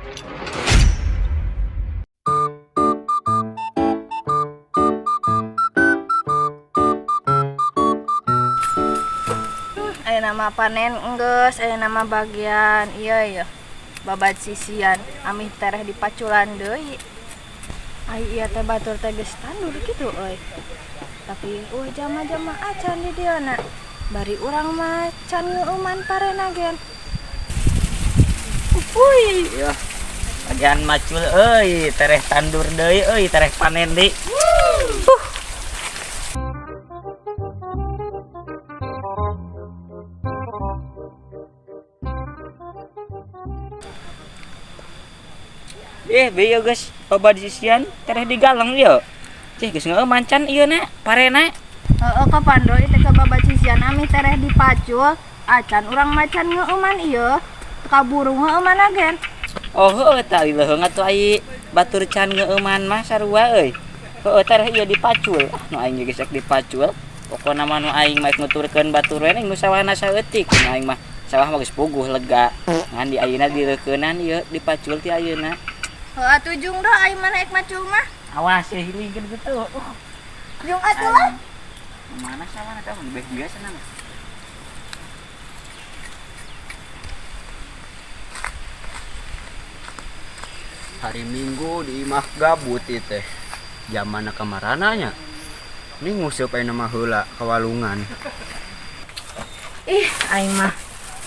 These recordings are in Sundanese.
Aya nama panen enggeus, aya nama bagian iya iya. Babad sisian amih tereh dipaculan deui. Ai ieu teh batur teh geus tandur kitu euy. Tapi jama-jama acan di dieu na. Bari urang mah can ngeueuman parena gen. Uy. Iya. Bagian macul euy, tereh tandur deui euy, tereh panen deui. Beuh geus babad sisian tereh digaleng ieu. Cih geus ngeueuman can ieu na, parena. Heeh kapan deui teh ka babad sisian amih tereh dipacul, acan urang macan ngeueuman ieu. Teu kaburu ngeueuman agen. Oh heueuh tah leuheung atuh ai batur can ngeueuman mah sarua euy. Heueuh tereh ieu dipacul. Ah nu aing geus rek dipacul. Pokona mah nu aing mah nuturkeun batur we nu sawahna saeutik. Nu aing mah sawah mah geus puguh lega. Ngan di ayeuna dileukeunnan ieu dipacul ti ayeuna. Heuh atuh jung doh ai mana ek macul mah. Awas ya hilingkeun kitu. Jung atuh lah. Mana sawahna tah mun beh biasa na mah. Hari Minggu di imah gabut ieu teh. Jamana kamarana nya. Ini nguseup ayeuna mah heula ka walungan. Ih, aing mah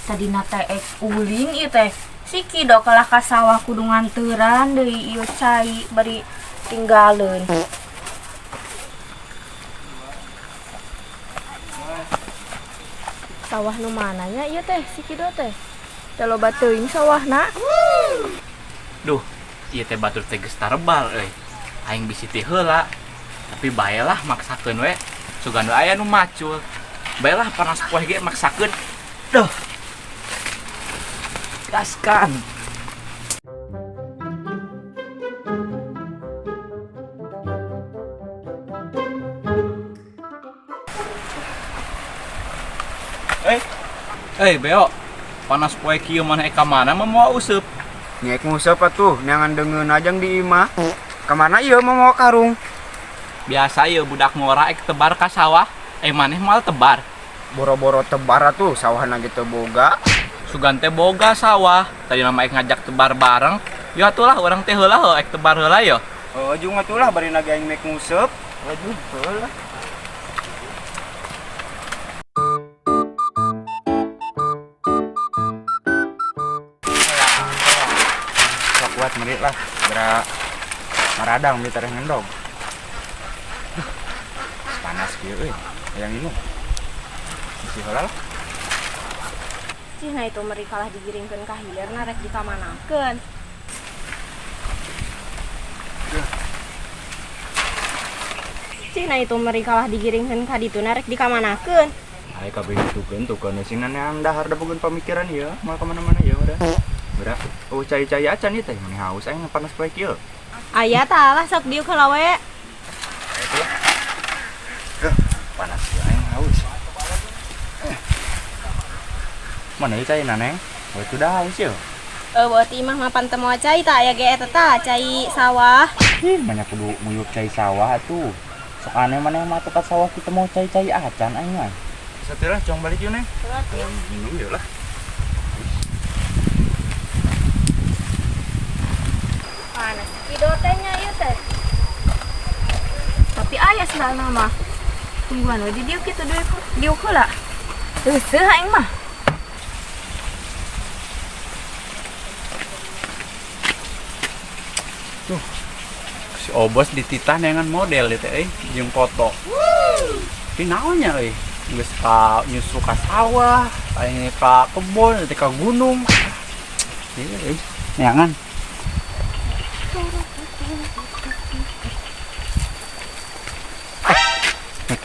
tadina teh ek uling ieu teh. Si Kido kalah ka sawah kudu nganteran deui ieu cai bari tinggaleun. Sawah nu mana nya ieu teh si Kido teh? Teh loba teuing sawahna. Duh, ieu teh batur teh geus tarebal euy. Aing bisi ti heula. Tapi baelah maksakeun we. Sugan we aya nu macul. Baelah panas poe ge maksakeun. Duh. Gaskan. Beo. Panas poe kieu maneh ka mana mah moal useup? Nyek nguseup atuh, neangan deungeun ajang di imah. Ka mana ieu mah mawa karung? Biasa ieu budak ngora ek tebar ka sawah, maneh moal tebar. Boro-boro tebar atuh, sawahna ge teu boga. Sugan teh boga sawah. Tadi nama ek ngajak tebar bareng. Ya atulah urang teh heula heuh ek tebar heula yo. Heuh jung atulah bari na ge aing mek nguseup. Waduh, heula. Sok kuat merit lah, gerak maradang di tereh ngendog. Duh, panas kieu euy. Hayang minum. Isi heula lah. Cih, nah itu meri kalah digiringkeun ka hilir na rek dikamanakeun. Cih, nah itu meri kalah digiringkeun ka ditu na rek dikamanakeun. Ai kabeh ditukeun tukeun sing neang dahar da boga pamikiran ieu, moal ka mana-mana ieu udah. Berak, oh cai-cai acan ieu teh meni haus aing panas poe kieu. Aya tah lah sok diuk heula we. Duh, panas kieu aing haus. Mana ieu cai naneng? Oh itu dah haus ieu. Eueuh ti imah mah pan teu moal cai tah aya ge eta tah cai sawah. Ih, banyak kudu muyup cai sawah atuh. Sok aneh maneh mah atuh ka sawah kita mau cai-cai acan aing mah. Satulah cong balik yuk neng. Minum yuk lah. Panas kido teh nya ieu teh. Tapi aya sendalna mah. Tungguan we di dieu kitu diuk heula. Heueuh aing mah. Tuh. Si Obos dititah neangan model ieu teh euy, jeung foto. Tapi naonnya euy? Geus ka nyusu ka sawah, aing ka kebon, teh ka gunung. Ieu euy, neangan.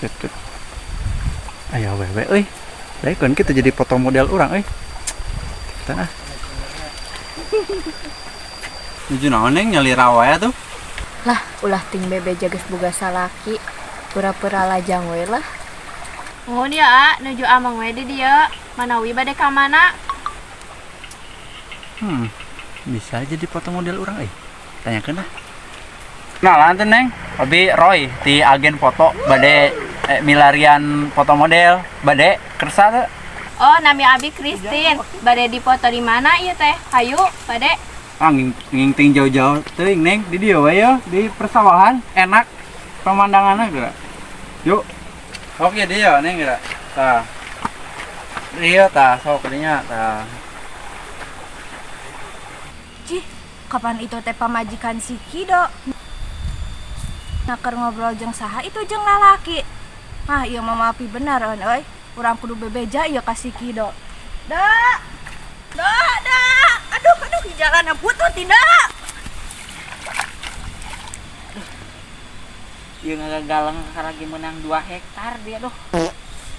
Tut. Ayo wewe euy. Baik kan kita jadi foto model urang euy. Kita ah. Nuju naon neng nyalira wae atuh? Lah, ulah ting bebe jages boga salaki. Pura-pura lajang we lah. Nuhun ya, A, nuju amang we di dieu. Manawi bade ka mana? Bisa jadi foto model urang euy. Tanyakeun ah. Nah, lanten Neng. Abi Roy ti agen foto bade milarian foto model bade kersa teu? Oh, nami abi Christine. Bade dipoto di mana ieu teh? Hayu, bade. Ah, ngingting jauh-jauh teuing Neng, di dieu we yo, di persawahan enak pemandangannya geura. Yuk. Oke dia Neng geura. Tah. Iya tah, sok dinya tah. Cih, kapan itu teh pamajikan si Kido? Naker ngobrol jeung saha itu jeung lalaki. Ah, ieu mah mapi bener euy. Urang kudu bebeja ieu ka si Kido. Da. Da, da. Aduh, aduh, di jalan butut tidak. Ieu ngagagaleng lagi menang 2 hektar dia doh.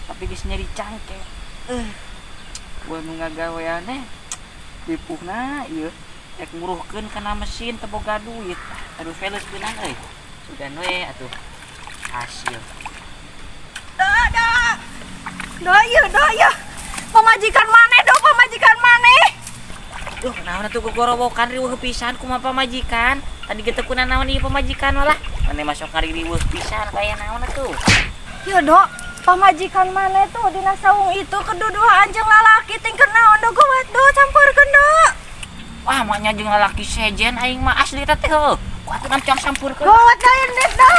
Tapi geus nyeri cangke. Gua nu ngagawean teh dipuhna ieu rek nguruhkeun kana mesin teu boga duit. Aduh veleuskeunnan euy. Sugan we atuh. Hasil. Da, da. Da ieu, da ieu. Pamajikan maneh do, pamajikan maneh. Duh, naon atuh gogorowokan riweuh pisan kumaha pamajikan? Tadi ge teu kunanaon ieu pamajikan malah. Mane masuk ngariweuh pisan kaya naon atuh. Ieu do, pamajikan maneh tuh dina saung itu keduduhan jeung lalaki tingker naon do gowat do campurkeun do. Wah, maknya jeung lalaki sejen aing mah asli teh heuh. Ku atuh ngancang sampurkeun. Gowat lain deh do.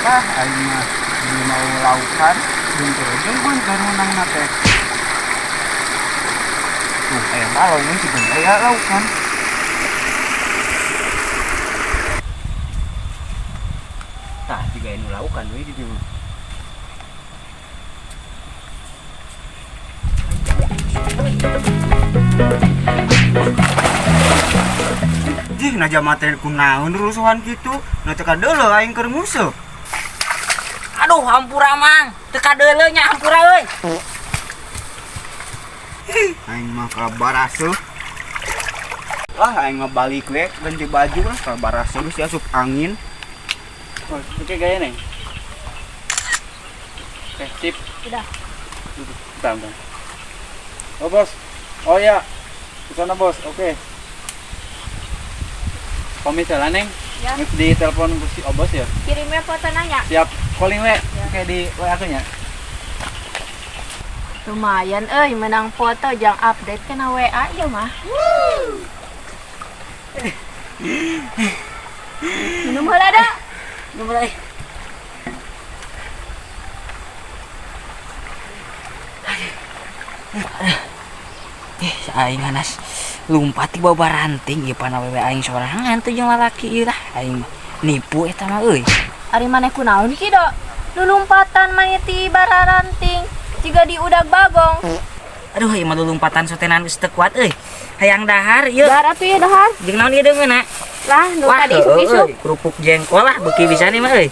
Lah aing mah di mau laukan jeung jeung keur menang teh. Tuh aya balong ini sih aya laukan. Tah jiga anu laukan we di dieu. Jih naja materi kunaon rusuhan kitu, na teu kadeuleu aing keur nguseup. Aduh, hampura mang, teu kadeuleu nya hampura euy. Aing mah kabaraseuh. Lah aing mah balik we ganti baju lah kabaraseuh geus asup angin. Oke gaya Neng. Oke, sip. Udah. Bentar, bentar. Oh bos. Oh ya. Ke sana bos. Oke. Pamit lah Neng. Ya. Di telepon si Obos ya. Kirimnya foto nanya. Siap. Calling we. Ya. Oke di WA aku nya. Lumayan euy menang foto jang update kena WA ya mah. Minum heula da. Minum heula. Aing hanas lumpat ti bawa ranting ieu pana wewe aing sorangan teh jeung lalaki ieu lah aing nipu eta mah euy. Ari maneh kunaon ki do? Lulumpatan maneh ti bararanting jiga di udag bagong. Aduh ieu mah lulumpatan sotenan geus teu kuat euy. Hayang dahar ieu. Dahar atuh ieu dahar. Jeung naon ieu deungeunna? Lah nu tadi isuk-isuk kerupuk jengkol lah beuki bisa nih mah euy.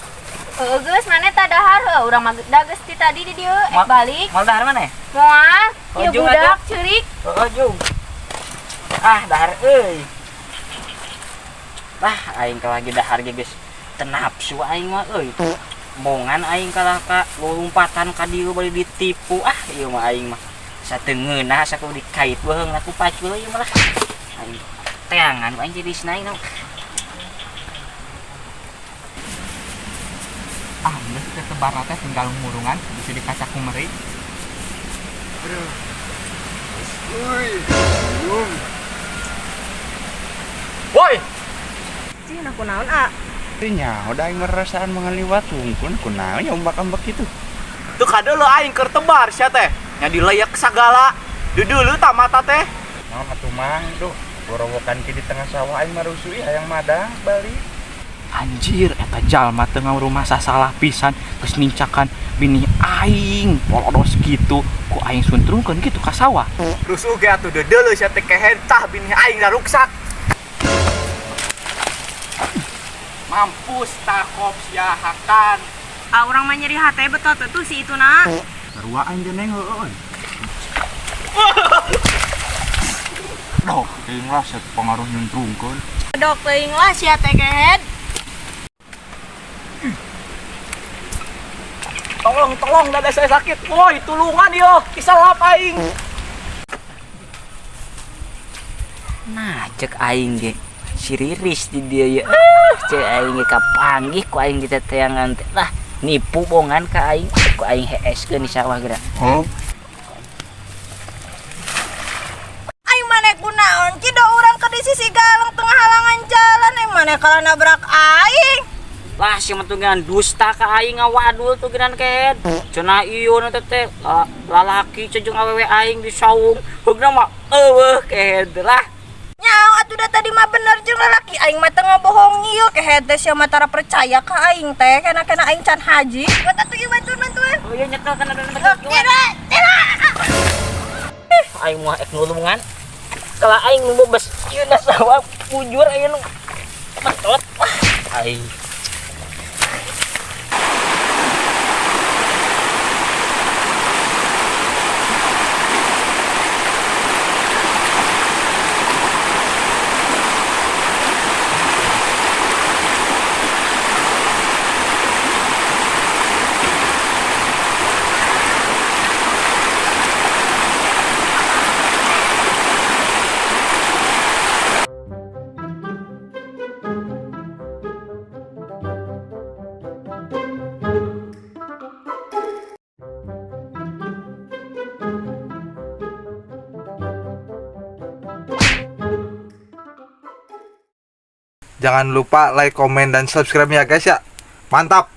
Heueuh geus maneh tah dahar heuh urang mah geus ti tadi di dieu ek balik. Moal dahar maneh? Moal. Ieu budak ceurik. Heeh jung. Ah dahar euy. Lah aing kalah ge dahar ge geus teu nafsu aing mah euy. Mongan aing kalah ka lompatan ka dieu bari ditipu ah ieu mah aing mah. Sateungeunah asa kudu dikait beuheung ku pacul ieu mah lah. Aing teangan aing jadi sinaing. Ah geus teh tebar teh tinggal murungan bisa dikacak ku meri. Aduh. Uy. Woi. Cih, nah kunaon a? Nya, udah aing ngerasaan mengaliwat wungkun kunaon ya ombak-ambak kitu. Teu kadeuleu aing keur tebar sia teh. Nya dileyak sagala. Dudeuleu ta mata teh. Naon atuh mang, duh, gorowokan ki di tengah sawah aing marusui hayang madang balik. Anjir, eta jalma teu ngarumah sasalah pisan geus nincakan bini aing polodos kitu ku aing suntrungkeun kitu ka sawah. Rusuh ge atuh dedeuleu sia teh kehen tah bini aing daruksak. Mampus takop sia hakan. Ah urang mah nyeri hate betot tuh si itu na. Sarua aing jeung neng heueuh. Dok, teuing lah sia pengaruh nyuntrungkeun. Dok teuing lah sia teh kehed. Tolong, tolong, dada saya sakit. Woi, tulungan yo, kisalap aing. Nah, cek aing ge si Riris di dia ya. Cek aing ge kapanggih ku aing diteteangan teh. Lah, nipu bongan ka aing, ku aing heeskeun di sawah geura. Oh. Aing maneh kunaon ki do urang ke di sisi galeng tengah halangan jalan aing maneh kalah nabrak aing. Lah si mah tuh dusta ka aing ngawadul tuh geunan kehed. Cenah ieu na teh lalaki jeung awewe aing di saung. Heugna mah eueuh kehed lah. Nyaho atuh da tadi mah bener jeung lalaki aing mah teu ngabohong ieu kehed teh sia mah tara percaya ka aing teh kena-kena aing can haji. Buat atuh ieu bantuan-bantuan. Oh iya nyekel kana dana Tidak, tidak. Aing mah ek nulungan. Kala aing nu bebas ieu na sawah bujur aing nu mentot. Aing Jangan lupa like, komen, dan subscribe ya guys ya. Mantap!